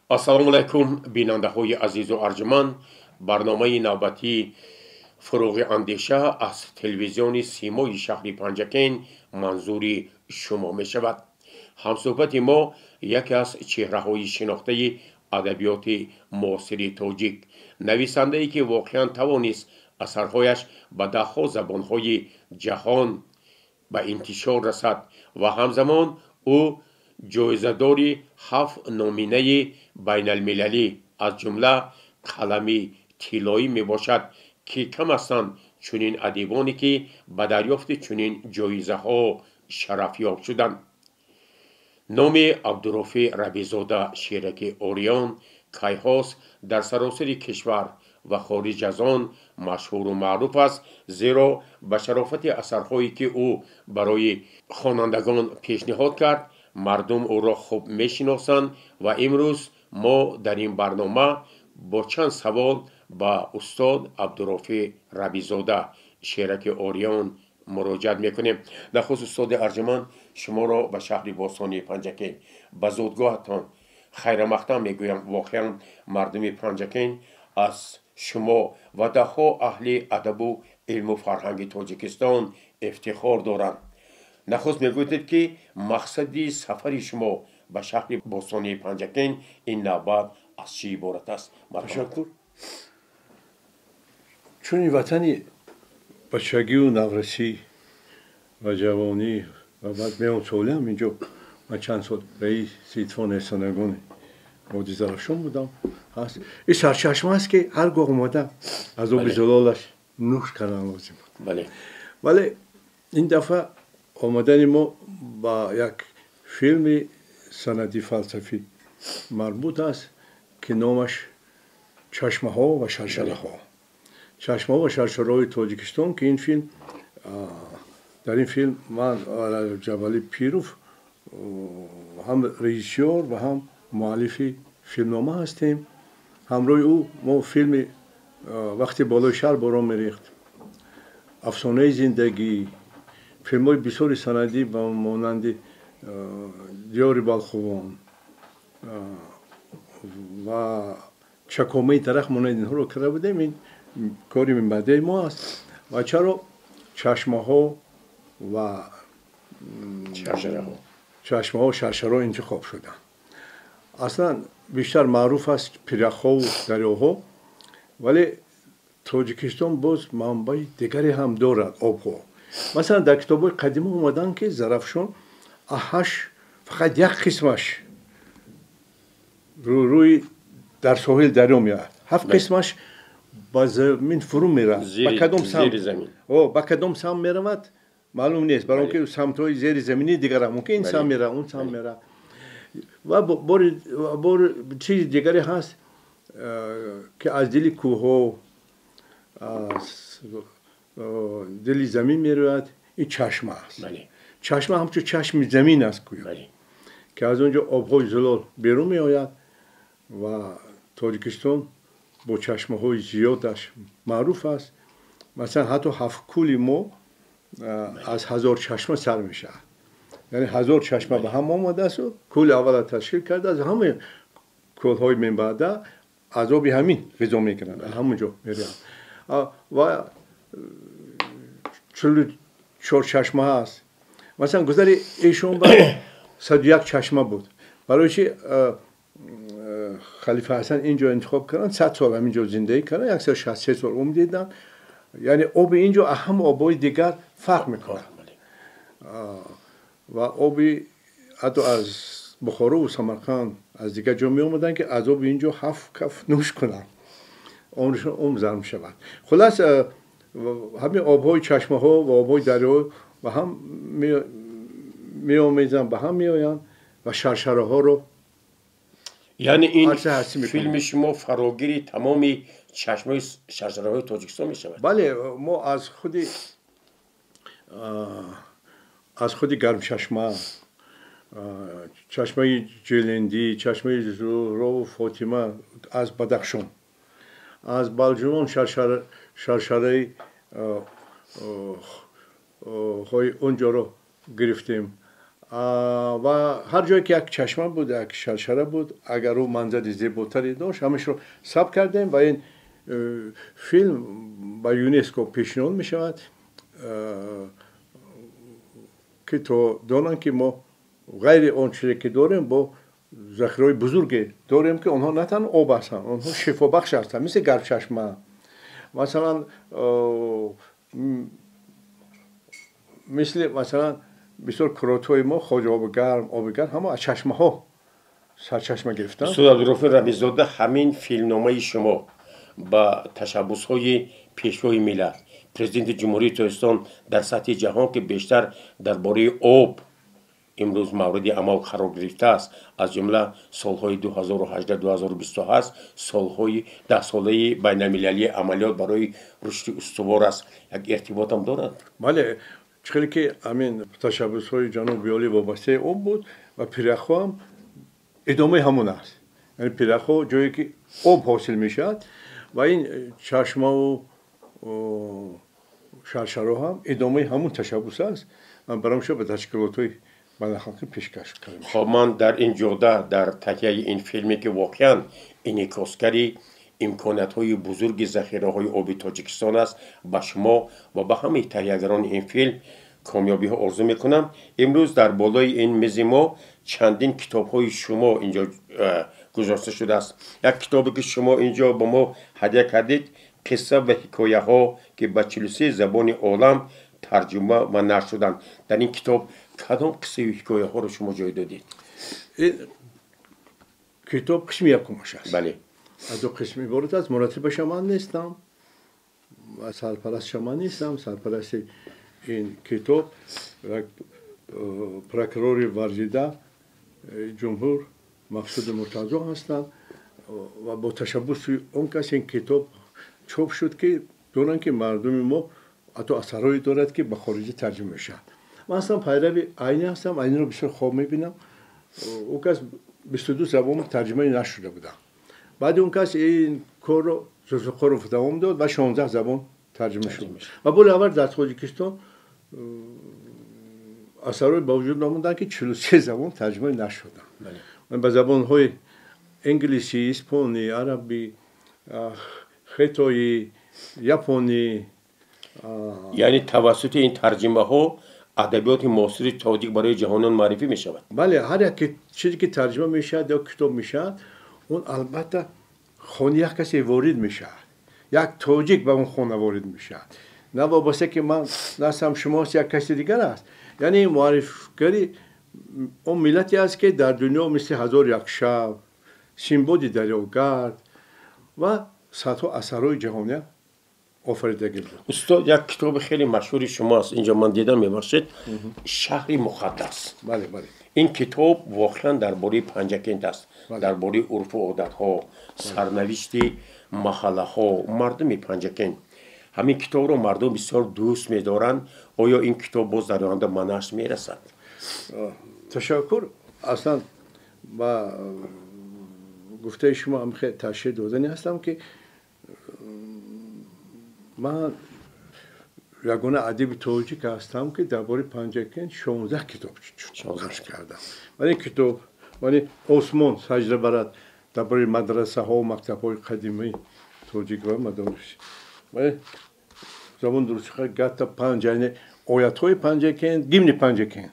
Ассалому алайкум, бинандаҳои азизу арҷуманд. Барномаи навбатии «Фуруғи андеша» аз телевизиони Симои шаҳри Панҷакент манзури шумо мешавад. Ҳамсӯҳбати мо яке аз чеҳраҳои шинохтаи адабиёти муосири тоҷик, нависандае, ки воқеан тавонист асарҳояш ба даҳҳо забонҳои ҷаҳон ба интишор расад ва ҳамзамон ӯ ҷоизадори ҳафт номинаи байналмилалӣ, аз ҷумла Қалами тиллоӣ мебошад, ки кам ҳастанд чунин адибоне, ки ба дарёфти чунин ҷоизаҳо шарафёб шуданд. Номи Абдурофеъ Рабизода, Шераки Ориён, кайҳост дар саросари кишвар ва хориҷ аз он машҳуру маъруф аст, зеро ба шарофати асарҳое, ки ӯ барои хонандагон пешниҳод кард, мардум ӯро хуб мешиносанд. Ва имрӯз мо дар ин барнома бо чанд савол ба устод Абдурофеъ Рабизода, Шераки Ориён, муроҷиат мекунем. Нахуст, устоди арҷуманд, шуморо ба шаҳри бостонии Панҷакент, ба зодгоҳатон хайрамақдам мегӯям. Воқеан, мардуми Панҷакент аз шумо ва даҳҳо аҳли адабу илму фарҳанги Тоҷикистон ифтихор доранд. Нахуст мегӯед, ки мақсади сафари шумо ба шаҳри бостонии Панҷакент ин навбат аз чӣ иборат аст? Ташаккур. Чун ватани бачагию наврасӣ ва ҷавонӣ ва баъд меонсолиам, инҷо ман чанд сол раиси Иттифоқи нависандагони водии Зарафшон будам, ҳаст ин сарчашма аст, ки ҳар гоҳ омада аз оби зулолаш нӯш кардан лозим буд. Вале ин дафъа омадани мо ба як филми санадӣ фалсафӣ марбут аст, ки номаш «Чашмаҳо ва шаршараҳо», «Чашмаҳо ва шаршараҳои Тоҷикистон», ки ин филм, дар ин филм ман, Раҷабалӣ Пиров, ҳам режиссёр ва ҳам муаллифи филмнома ҳастем. Ҳамроҳи ӯ мо филми «Вақте болои шаҳр борон мерехт», «Афсонаи зиндагӣ», филмҳои бисёри санадӣ ба монанди «Диёри балхувон» ва «Чакомаи дарахт», монанди инҳоро карда будем. Ин кори минбаъдаи мо аст. Ва чаро чашмаҳо ва чашмаҳо, шаршараҳо интихоб шуданд? Аслан бештар маъруф аст пиряхҳову дарёҳо, вале Тоҷикистон боз манбаи дигаре ҳам дорад, обҳо. Масалан, дар китобҳои қадима омаданд, ки Зарафшон аҳаш фақат як қисмаш рӯи дар соҳил дарё меояд, ҳафт қисмаш ба замин фурӯ меравад. Ба кадом самт меравад, маълум нест, баро ки самтҳои зери заминӣ дигара мумкин, ин самт меравад, он самт меравад. Ва бор чизи дигаре ҳаст, ки аз дили кӯҳҳо, аз дили замин мерояд, ин чашма аст. Чашма ҳамчун чашми замин аст гӯё, ки аз он ҷо обҳои зулол берун меояд. Ва Тоҷикистон бо чашмаҳои зиёдаш маъруф аст. Масалан, ҳатто Ҳафткӯли мо аз 1000 чашма сар мешавад, яъне 1000 чашма ба ҳам омадаасту кӯли аввала ташкил кардааст. Ҳамаи кӯлҳои минбаъда аз оби ҳамин ғизо мекунанд, ҳамон ҷо мераванд. Ва 44 чашма ҳаст. Масалан, гузари эшон ба 101 чашма буд. Барои чи халифа Ҳасан ин ҷо интихоб карданд? 100 сол ҳамин ҷо зиндагӣ карданд, 163 сол умр диданд. Яъне оби ин ҷо аз ҳама обҳои дигар фарқ мекунад ва оби ҳатто аз Бухорову Самарқанд, аз дигар ҷо меомаданд, ки аз оби ин ҷо ҳафт каф нӯш кунанд, умршон умр зарм шавад. Хулас, ҳамин обҳои чашмаҳо ва обҳои дарё ба ҳам меомезанд, ба ҳам меоянд ва шаршараҳоро. Яъне ин филми шумо фарогири тамоми чашмаи шаршараҳои Тоҷикистон мешавад? Бале, мо аз худи Гармчашма, чашмаи Ҷелендӣ, чашмаи Зуҳрову Фотима аз Бадахшон, аз Балҷувон шаршараи ҳои он ҷоро гирифтем. Ва ҳар ҷое ки як чашма буд, як шаршара буд, агар ӯ манзари зеботаре дошт, ҳамашро сабт кардем ва ин филм ба ЮНЕСКО пешниҳод мешавад, ки то донанд ки мо ғайри он чизе ки дорем, бо захираҳои бузурге дорем, ки онҳо на танҳо об ҳастанд, онҳо шифобахш ҳастанд, мисли гармчашма, масалан, мисли масалан бисёр курортҳои мо, Хоҷа оби гарм, оби гарм, ҳама аз чашмаҳо сарчашма гирифтанд. Устод Абдурофи Рамиззода, ҳамин филмномаи шумо ба ташаббусҳои пешвои миллат, президенти Ҷумҳурии Тоҷикистон дар сатҳи ҷаҳон, ки бештар дар бораи об имрӯз мавриди амал қарор гирифтааст, аз ҷумла солҳои 2018-2028 солҳои даҳсолаи байналмилалии амалиёт барои рушди устувор аст, як иртиботам дорад? Бале, чӣ хеле ки ҳамин ташаббусҳои ҷаноби олӣ вобастаи об буд ва пиряхҳо ҳам идомаи ҳамон аст. Яъне пиряхҳо ҷое ки об ҳосил мешавад ва ин чашмаву шаршароҳ ҳам идомаи ҳамон ташаббус аст. Ман барам шуд ба ташкилотҳои байналхалқӣ пешкаш кардем. Хоб, ман дар ин ҷода, дар таҳияи ин филме, ки воқеан инъикосгари имкониятҳои бузурги захираҳои оби Тоҷикистон аст, ба шумо ва ба ҳамаи таҳиягарони ин филм комёбиҳо орзу мекунам. Имрӯз дар болои ин мизи мо чандин китобҳои шумо инҷо гузошта шудааст. Як китобе, ки шумо инҷо ба мо ҳадя кардед, қисса ва ҳикояҳо, ки ба 43 забони олам тарҷума ва нашр шуданд. Дар ин китоб кадом қиссаю ҳикояҳоро шумо ҷой додед? Ин китоб қисми якумаш аст. Бале. Аз ду қисм иборат аст. Мураттибаша ман нестам ва сарпарастша ман нестам. Сарпарасти ин китоб як прокурори варзида ҷумҳур Мақсуди Муртазо ҳастанд ва бо ташаббуси он кас ин китоб чоп шуд, ки донанд, ки мардуми мо ҳатто асарҳое дорад, ки ба хориҷӣ тарҷума мешавад. Ман аслан пайрави Айнӣ ҳастам, Айниро бисёр хоб мебинам. Ӯ кас 22 забон тарҷумаи нашуда буданд. Баъди он кас ин корро Зулфиқоров давом дод ва 16 забон тарҷума шуд. Ва бори аввал дар Тоҷикистон асарҳое ба вуҷуд омаданд, ки 43 забон тарҷума нашуданд. Ба забонҳои инглисӣ, испонӣ, арабӣ, хитоӣ, японӣ. Яъне тавассути ин тарҷумаҳо адабиёти муосири тоҷик барои ҷаҳониён муаррифӣ мешавад? Бале, ҳар як чизе ки тарҷума мешавад ё китоб мешавад, он албатта хони як касе ворид мешавад, як тоҷик ба он хона ворид мешавад, на вобаста ки ман настам, шумост, як каси дигар аст. Яъне муаррифгари он миллате аст, ки дар дунё мисли ҳазор як шаб, Симбоди дарёгард ва садҳо асарҳои ҷаҳония офаридагӣ буд. Устод, як китоби хеле машҳури шумо аст, инҷо ман дидам, мебахшед, Шаҳри муқаддас. Бале, бале. Ин китоб воқеан дар бораи Панҷакент аст, дар бораи урфу одатҳо, сарнавишти маҳаллаҳо, мардуми Панҷакент. Ҳамин китобро мардум бисёр дӯст медоранд. Оё ин китоб боз дар оянда ба нашр мерасад? Ташаккур. Аслан ба гуфтаи шумо ҳам хеле ташриф додани ҳастам, ки ман ягона адиби тоҷик ҳастам, ки дар бораи Панҷакент 16 китоб нашр кардам. Вале китоб, вале Осмон саҷда барад, дар бораи мадрасаҳо, мактабҳои қадимаи тоҷик ва мадорис, вале забон дурустиха гата панҷ, яъне оятҳои Панҷакент, гимни Панҷакент,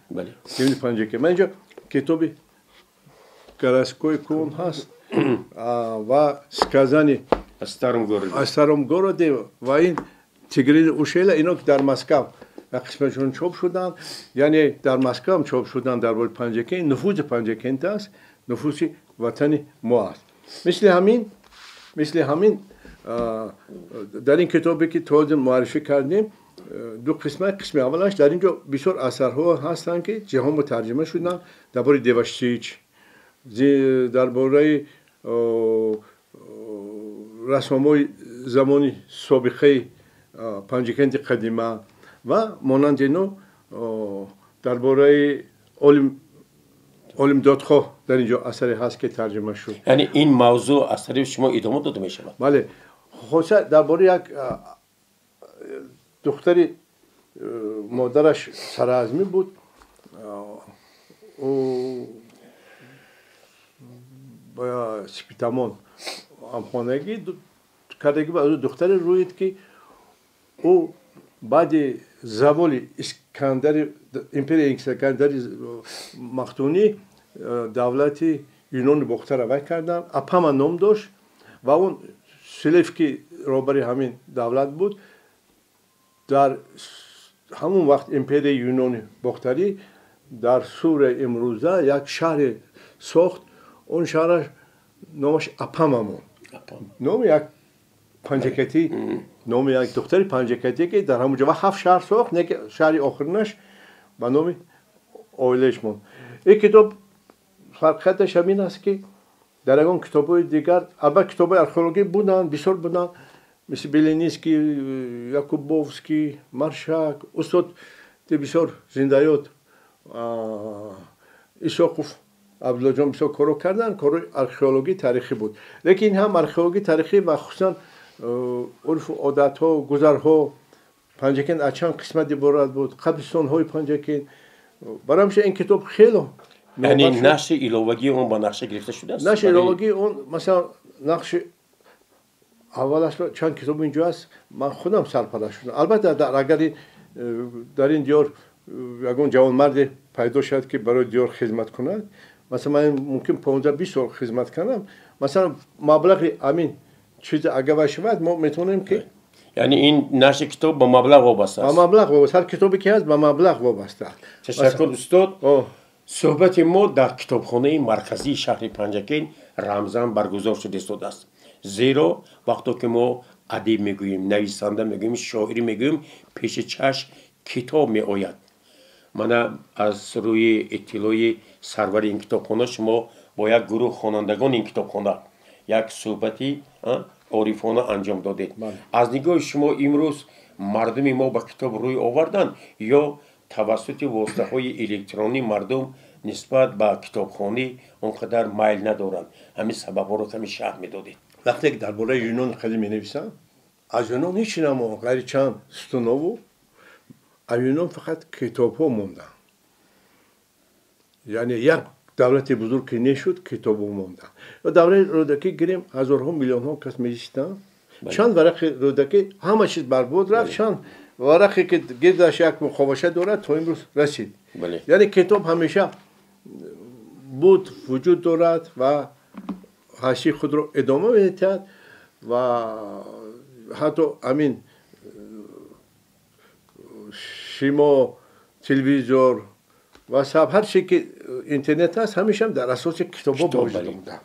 гимни Панҷакент. Ман инҷо китоби городской кун ҳаст ва сказани О старом городе. О старом городе ва ин Тигрини ушела, ино ки дар Москав як қисмашон чоп шуданд, яъне дар Москвам чоп шуданд дар бораи Панҷакент. Нуфузи Панҷакент аст, нуфузи ватани мо аст. Мисли ҳамин дар ин китобе, ки то муаррифӣ кардем, ду қисма. Қисми аввалаш, дар ин ҷо бисёр асарҳо ҳастанд, ки ҷаҳон бо тарҷума шуданд, дар бораи Деваштич, дар бораи расомҳои замони собиқаи Панҷакенти қадима ва монанди ино, дар бораи Олимдодхоҳ дар ин ҷо асаре ҳаст, ки тарҷума шуд. Яъне ин мавзӯъ аз тарафи шумо идома дода мешавад? Бале, хоса дар бораи як духтари, модараш саразмӣ буд. Спитамон ҳамхонагӣ кардагӣ буд, аз ӯ духтаре рӯид, ки ӯ баъди заволи Искандари империяи Искандари Мақдунӣ давлати Юнони Бохтара вай карданд. Апама ном дошт ва он Селевки роҳбари ҳамин давлат буд. Дар ҳамон вақт империяи Юнони Бохтарӣ дар Сурияи имрӯза як шаҳре сохт. Он шаҳраш номаш Апама монд. Номи як панҷакатӣ, номи як духтари панҷакатӣ, ки дар ҳамон ҷо ва 7 шаҳр сохт, не ки шаҳри охиринаш ба номи оилааш монд. Ин китоб фарқияташ ҳамин аст, ки дар ягон китобҳои дигар, албатта китобҳои археологӣ буданд, бисёр буданд, мисли Белининский, Якубовский, Маршак, устод бисёр зиндаёд Исоқов Абдуллоҷон бисёр корро карданд, корҳои археологии таърихӣ буд. Лекин ин ҳам археологии таърихӣ ва хусусан урфу одатҳо, гузарҳо, Панҷакент аз чанд қисмат иборат буд, қабристонҳои Панҷакент. Барои ҳамеша ин китоб хело яъне нашри иловагии он ба нақша гирифта шудааст? Нашри иловагии он, масалан, нақши аввалаш чанд китоб инҷо аст, ман худам сарпараст шудам. Албатта, агар дар ин диёр ягон ҷавонмарде пайдо шавад, ки барои диёр хизмат кунад, масалан, ман мумкин 15-20 сол хизмат кардам, масалан, маблағи ҳамин чиз агар вай шавад, мо метавонем ки яъне ин нашри китоб ба маблағ вобаста аст? Ба маблағ вобаста, ҳар китобе ки ҳаст ба маблағ вобаста аст. Ташаккур, устод. Суҳбати мо дар китобхонаи марказии шаҳри Панҷакент рамзан баргузор шуда истодааст. Зеро вақто ки мо адиб мегӯем, нависанда мегӯем, шоир мегӯем, пеши чашм китоб меояд. Мана аз рӯи иттилои сарвари ин китобхона шумо бо як гурӯҳ хонандагони ин китобхона як суҳбати орифона анҷом додед. Аз нигоҳи шумо имрӯз мардуми мо ба китоб рӯй оварданд ё тавассути воситаҳои электронӣ мардум нисбат ба китобхонӣ он қадар майл надоранд? Ҳамин сабабҳоро каме шарҳ медодед. Вақте ки дар бораи Юнони қадим менависам, аз Юнон ҳеч намонд, ғайри чанд сутунову аз Юнон фақат китобҳо монданд. Яъне як давлати бузург ки нешуд, китобҳо монданд. Ва давраи Рӯдакӣ гирем, ҳазорҳо миллионҳо кас мезистанд. Чанд варақи Рӯдакӣ ҳама чиз барбод рафт, чанд варақе ки гирдаш як муқоваша дорад, то имрӯз расид. Яъне китоб ҳамеша буд, вуҷуд дорад ва ҳастии худро идома медиҳад ва ҳатто ҳамин шимо, телевизор ва саб ҳар чизе ки интернет аст, ҳамеша дар асоси китобҳо ба вуҷуд омаданд.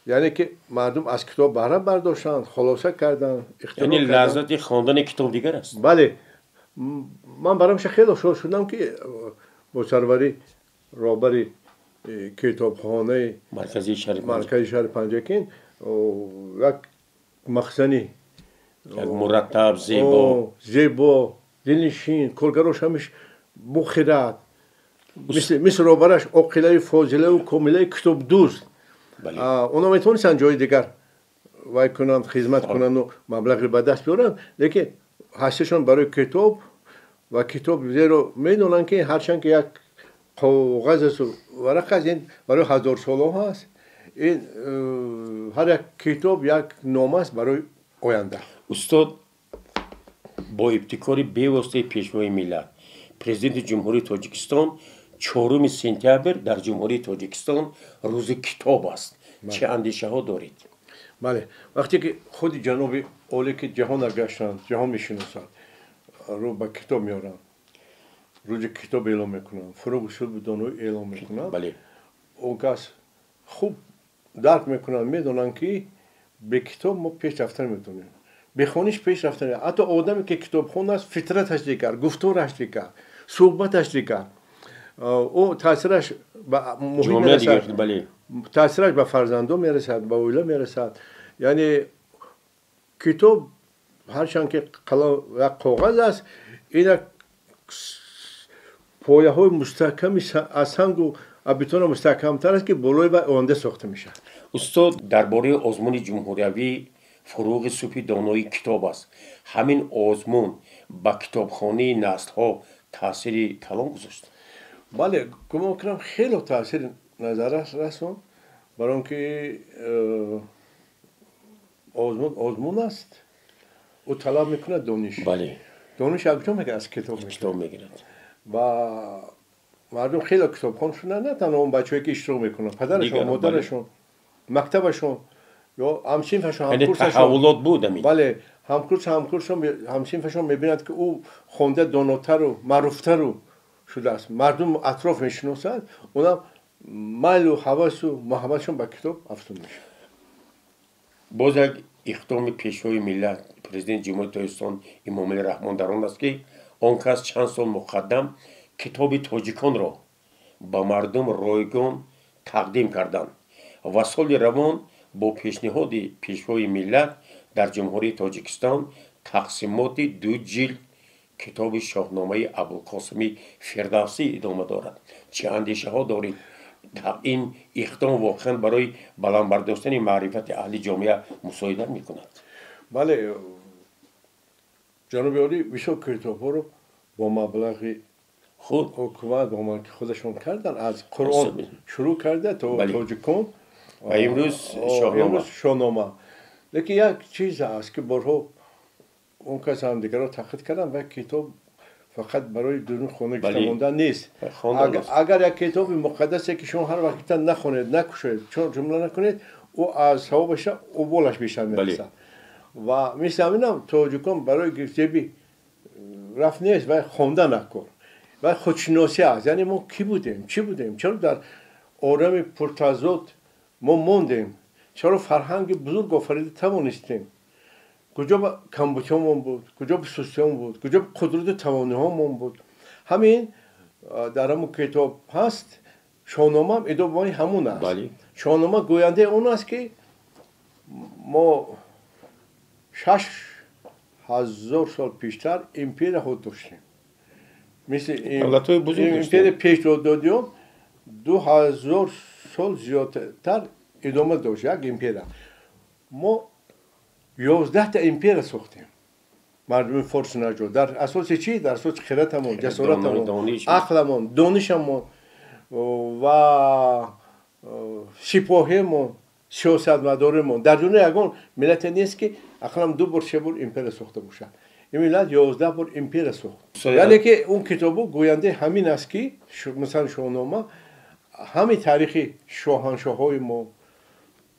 Яъне ки мардум аз китоб баҳра бардоштанд, хулоса карданд, ихтироъ яъне карданд. Лаззати хондани китоб дигар аст. Бале, ман барои ҳамеша хеле шод шудам, ки бо сарвари роҳбари китобхонаи марказии шаҳри Панҷакент, марказии шаҳри Панҷакент як махзани як мураттаб, зебо, зебо, дилнишин, коргарош ҳамеш бухират, мисли роҳбараш оқилаю фозилаю комилаю китобдӯст. Онҳо метавонистанд ҷои дигар вай кунанд, хизмат кунанду маблағе ба даст биёранд, лекин ҳастишон барои китоб ва китоб, зеро медонанд, ки ҳарчанд ки як коғаз асту варақ аст, ин барои ҳазорсолаҳо аст. Ин ҳар як китоб як ном аст барои оянда. Устод, бо ибтикори бевоситаи Пешвои миллат, Президенти Ҷумҳурии Тоҷикистон, 4 сентябр дар Ҷумҳурии Тоҷикистон рӯзи китоб аст. Чӣ андешаҳо доред? Бале, вақте ки худи ҷаноби олӣ, ки ҷаҳона гаштанд, ҷаҳон мешиносанд, рӯ ба китоб меоранд, рӯзи китоб эълон мекунанд, фуруғи субҳи доноӣ эълон мекунанд, он кас хуб дарк мекунанд, медонанд, ки бе китоб мо пеш рафта наметавонем, бе хониш пеш рафта наметавонем. Ҳатто одаме ки китобхон аст, фитраташ дигар, гуфтораш дигар, суҳбаташ дигар, ӯ таъсираш ба муҳит ҷомеа мерасад, дигар, бале. Таъсираш ба фарзандон мерасад, ба оила мерасад. Яъне китоб ҳарчанд ки қалам як коғаз аст, ин як пояҳои мустаҳками аз сангу бетона мустаҳкамтар аст, ки болои вай оянда сохта мешавад. Устод, дар бораи озмуни ҷумҳуриявӣ фуруғи субҳи донои китоб аст. Ҳамин озмун ба китобхонии наслҳо таъсири калон гузошт? Бале, гумон кунам хеле таъсири назаррас расон, барои он ки озмун озмун аст, ӯ талаб мекунад дониш. Бале. Дониш аз куҷо мегирад? Аз китоб китоб мегирад. Ва мардум хеле китобхон шуданд, на танҳо он бачаҳое ки иштирок мекунанд, падарашон, модарашон, мактабашон ё ҳамсинфашон, ҳамкурсашон. Таҳаввулот буд ҳамин. Бале, ҳамкурс, ҳамкурсшон, ҳамсинфашон мебинанд, ки ӯ хонда донотару маъруфтару шудааст, мардум атроф мешиносад, онам майлу ҳавасу муҳаббатшон ба китоб афзун мешавад. Боз як иқдоми Пешвои миллат, Президенти Ҷумҳурии Тоҷикистон Эмомалӣ Раҳмон дар он аст, ки он кас чанд сол муқаддам китоби тоҷиконро ба мардум ройгон тақдим карданд ва соли равон бо пешниҳоди Пешвои миллат дар Ҷумҳурии Тоҷикистон тақсимоти 2 ҷилд китоби Шоҳномаи Абулқосими Фирдавсӣ идома дорад. Чӣ андешаҳо доред? Ин иқдом воқеан барои баланд бардоштани маърифати аҳли ҷомеа мусоидат мекунад. Бале, ҷаноби олӣ бисёр китобҳоро бо маблағи худ ҳукумат, бо ки худашон кардан, аз Қуръон шурӯъ карда то тоҷикон ва имрӯз Шоҳнома. Шоҳнома. Лекин як чиз аст, ки борҳо он кас ҳамдигарро таҳқиқ карданд, ва китоб фақат барои дурун хона гирифта мондан нест. Агар як китоби муқаддасе, ки шумо ҳар вақт нахонед, накушоед, чор ҷумла накунед, ӯ аз савобаша уболаш бештар мерасад. Ва мисли ҳаминам тоҷикон барои зеби рафт нест, ва хонда накор, ва худшиносӣ аст. Яъне мо кӣ будем, чӣ будем, чаро дар орами пуртазод мо мондем, чаро фарҳанги бузург офарида тавонистем, куҷо камбудиҳомон буд, куҷо сустиҳом буд, куҷо қудрату тавониҳомон буд. Ҳамин дар ҳамун китоб ҳаст. Шоҳномаам идомаи ҳамун аст. Шоҳнома гӯяндаи он аст, ки мо 6000 сол пештар империяҳо доштем. Мисли империя пешдодиён 2000 сол зиёдтар идома дошт як империя. Мо 11та империя сохтем. Мардуми форс наҷот. Дар асоси чӣ? Дар асоси хиратамон, ҷасоратамон, ақламон, донишамон ва сипоҳиамон, сиёсатмадоримон. Дар дунё ягон миллате нест, ки ақаллан 2 бор, 3 бор империя сохта бошад. Ин миллат 11 бор империя сохт. Яъне ки он китобу гӯяндаи ҳамин аст, ки масалан Шоҳнома ҳамин таърихи шоҳаншоҳҳои мо,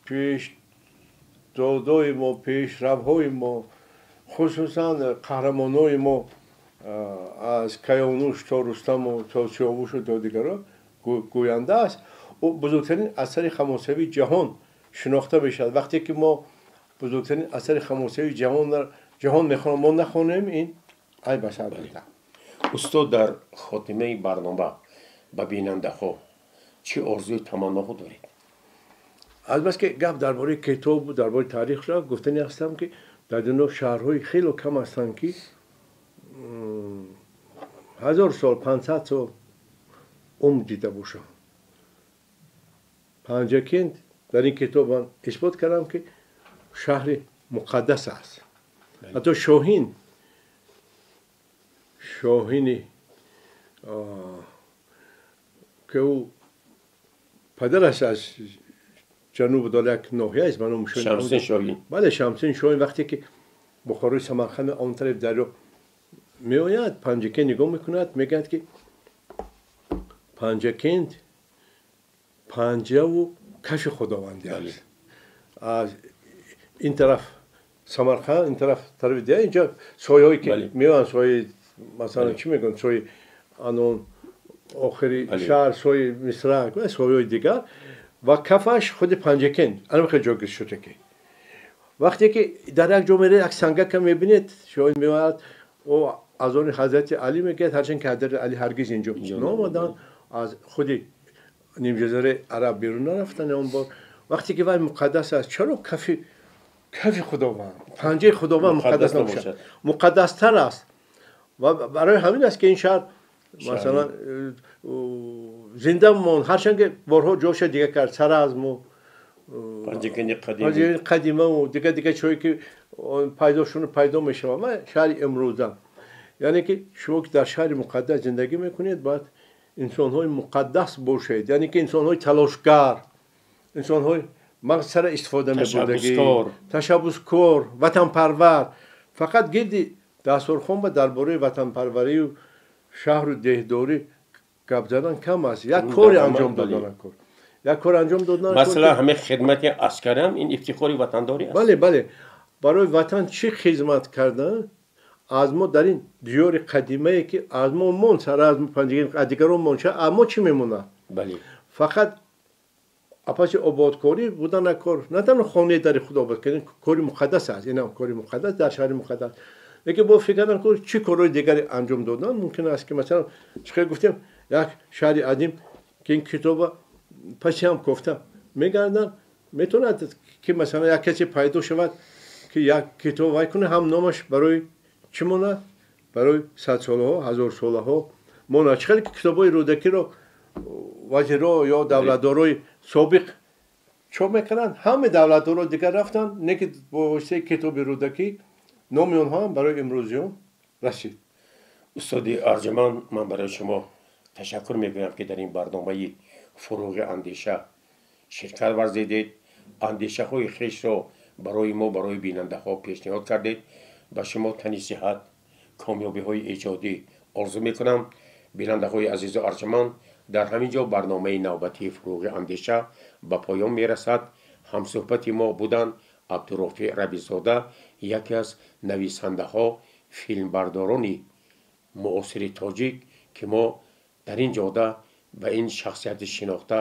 пешдодои мо, пешравҳои мо, хусусан қаҳрамонҳои мо аз Каёнуш то Рустаму то Сиёвушу то дигарро гӯянда аст. Ӯ бузургтарин асари хамосавии ҷаҳон шинохта мешавад. Вақте ки мо бузургтарин асари хамосавии ҷаҳон мехонем, мо нахонем, ин айб аст албатта. Устод, дар хотимаи барнома ба бинандаҳо чӣ орзуи таманноҳо доред? Азбаски гап дар бораи китобу дар бораи таърих рафт, гуфтани ҳастам, ки дар дунё шаҳрҳои хеле кам ҳастанд, ки 1000 сол, 500 сол умр дида бошанд. Панҷакент дар ин китоб ман исбот кардам, ки шаҳри муқаддас аст. Ҳатто шоҳин, шоҳини ки ӯ падараш аз ҷануб дор як ноҳия аст ба номи Шамсин Шоҳин. Бале, Шамсин Шоҳин вақте ки Бухорои Самарқанд он тараф дарё меояд, Панҷакент нигоҳ мекунад, мегӯяд, ки Панҷакент панҷаву каши худованди аст. Аз ин тараф Самарқанд, ин тараф тарафи дигар, инҷо сояҳое ки меоянд, сояи масалан чӣ мегӯянд, сои анон охири шаҳр, сои Мисра, сояҳои дигар, ва кафаш худи Панҷакент ана хеле ҷойгир шуда, ки вақте ки дар як ҷо меред, як сангака мебинед, шоҳид меояд, ӯ аз они Ҳазрати Алӣ мегӯяд, ҳарчанд ки Ҳазрати Алӣ ҳаргиз инҷо наомаданд, аз худи нимҷазираи Араб берун нарафтанд он бор. Вақте ки вай муқаддас аст, чаро кафи Худованд, панҷаи Худованд муқаддас набошад? Муқаддастар аст. Ва барои ҳамин аст, ки ин шаҳр масалан зинда монд, ҳарчанд ки борҳо ҷоша дига кард, Саразму қадимаву дига дига чое ки пайдо шуну пайдо мешавад. Ва шаҳри имрӯза, яъне ки шумо ки дар шаҳри муқаддас зиндагӣ мекунед, бояд инсонҳои муқаддас бошед, яъне ки инсонҳои талошгар, инсонҳои мағз сара истифода мебурдагӣ, ташаббускор, ватанпарвар. Фақат гирди дастурхон ба дар бораи ватанпарварию шаҳру деҳдорӣ гап задан кам аст. Як коре анҷом додан кор, як кор анҷом додан. Масалан, ҳамин хидмати аскарам ин ифтихори ватандорӣ аст. Бале, бале, барои ватан чӣ хизмат кардан аз мо дар ин диёри қадимае ки аз мо монд, сара аз аз дигарон монд, аз мо чӣ мемонад? Бале, фақат апаси ободкорӣ будан кор, на танҳо хонаи дари худ обод кардан кори муқаддас аст, инам кори муқаддас дар шаҳри муқаддас, лекин бо фикр кардан чӣ корҳои дигаре анҷом додан мумкин аст, ки масалан чӣ хел гуфтем, як шаҳри азим ки ин китоба паси ҳам кофта мегарданд, метавонад ки масалан як касе пайдо шавад ки як китоб вай кунад, ҳам номаш барои чӣ монад, барои садсолаҳо, ҳазорсолаҳо монад. Чӣ хеле ки китобҳои Рӯдакиро вазирро ё давлатдорои собиқ чоп мекунанд, ҳама давлатдоро дигар рафтанд, не ки бо воситаи китоби Рӯдакӣ номи онҳо ҳам барои имрӯзиён расид. Устоди арҷуманд, ман барои шумо ташаккур мегӯям, ки дар ин барномаи Фуруғи андеша ширкат варзидед, андешаҳои хешро барои мо, барои бинандаҳо пешниҳод кардед. Ба шумо тани сиҳат, комёбиҳои эҷодӣ орзу мекунам. Бинандаҳои азизу арҷуманд, дар ҳамин ҷо барномаи навбатии Фуруғи андеша ба поён мерасад. Ҳамсӯҳбати мо буданд Абдурофеъ Рабизода, яке аз нависандаҳо, филмбардорони муосири тоҷик, ки мо дар ин ҷода ба ин шахсияти шинохта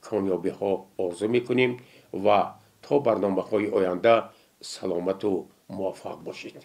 комёбиҳо орзу мекунем ва то барномаҳои оянда саломату муваффақ бошед.